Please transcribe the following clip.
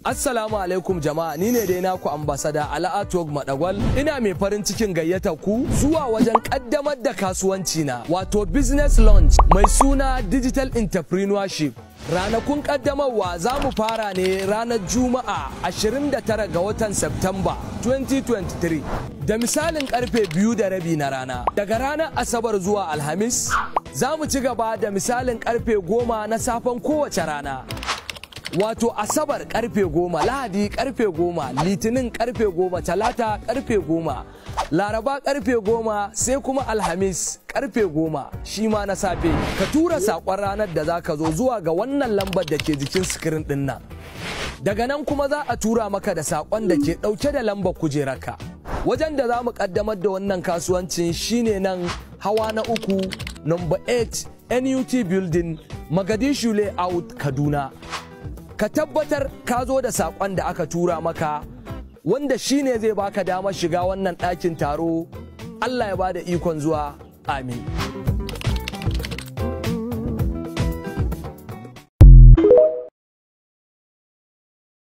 Assalamu alaikum jama'a, ni ne dai naku Ambassador Ala'atuwag Madagwal. Ina mai farin cikin gayyata ku zuwa wajen kaddamar da kasuwanci na, wato business launch mai suna Digital Entrepreneurship. Ranakun kaddamarwa za mu fara ne ranar Juma'a 29 ga watan Septemba 2023 da misalin karfe 2:30 na rana. Daga ranar Asabar zuwa Alhamis za mu ci gaba da misalin karfe 10 na safen kowace rana. Wato Asabar karfe 10, Lahadi karfe 10, Litinin karfe 10, Talata karfe 10, Laraba karfe 10, sai kuma Alhamis karfe 10 shi ma na safe. Ka tura saƙon ranar da za ka zo zuwa ga wannan lambar da ke jikin sikirin ɗin nan. Daga nan kuma za a tura maka da saƙon da ke ɗauke da lambar kujerarka. Wajen da za mu ƙaddamar da wannan kasuwancin shine nan hawa na 3, number 8, NUT Building, Mogadishu Layout, Kaduna. Ka tabbatar ka zo da saƙon da aka tura maka, wanda shine zai baka damar shiga wannan ɗakin taro. Allah ya bada ikon zuwa. Amin.